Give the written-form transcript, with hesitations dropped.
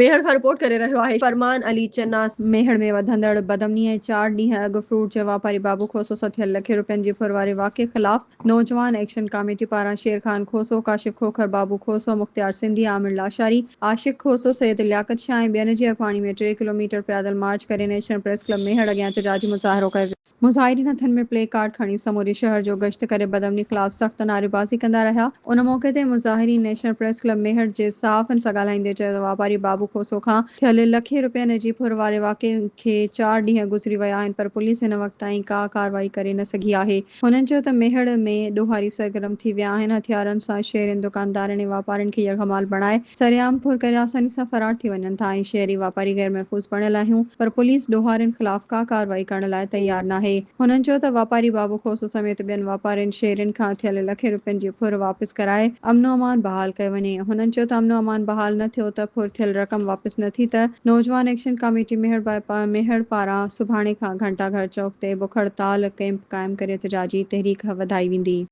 ميهڙ کان رپورٽ ڪري رهيو آهي فرمان علي چنا. ميهڙ ۾ وڌندڙ بدامني ۽ چار ڏينهن اڳ فروٽ جي واپاري بابو کوسو سان ٿيل لکين روپين جي ڦر واري واقعي خلاف نوجوان ايڪشن ڪاميٽي پاران شير خان کوسو، ڪاشف کوکر، بابو کوسو، مختيار سنڌي، عامر لاشاري، عاشق کوسو، سيد لياقت شاهه ۽ ٻين جي اڳواڻي ۾ ٽي ڪلو ميٽر پيادل مارچ ڪري نيشنل پريس ڪلب ميهڙ اڳيان احتجاجي مظاهرو ڪيو ويو. مظاهرين هٿن ۾ پلي ڪارڊ کڻي سموري شهر جو گشت ڪري بدامني خلاف سخت نعريبازي ڪندا رهيا. ان موقعي تي مظاهرين نيشنل پريس ڪلب ميهڙ جي صحافين سان ڳالهائيندي چيو ته واپاري بابو کوسو کان ٿيل لکين روپين جي ڦر واري واقعي کي چار ڏينهن گذري ويا آهن پر پوليس هن وقت تائين ڪا ڪارروائي ڪري نه سگهي آهي. هنن چيو ته ميهڙ ۾ ڏوهاري سرگرم ٿي ويا آهن، هٿيارن سان شهرين، دڪاندارن ۽ واپارين کي يرغمال بڻائي سرعام ڦر ڪري آساني سان فرار ٿي وڃن ٿا ۽ شهري واپاري غير محفوظ بڻيل آهيون پر پوليس ڏوهارين خلاف ڪا ڪارروائي ڪرڻ لاء تيار ناهي. هنن چيو ته واپاري بابو کوسو سميت ٻين واپارين شهرين کان ٿيل لکين روپين جي ڦر واپس ڪرائي امن و امان بحال ڪيو وڃي. هنن چيو ته امن و امان بحال نه ٿيو ته ڦر ٿيل رقم واپس نه ٿي ته نوجوان ايڪشن ڪاميٽي ميهڙ ميهڙ پاران سڀاڻي کان گهنٽا گهر چوڪ تي بک هڙتال ڪئمپ قائم ڪري احتجاجي تحريڪ وڌائي ويندي.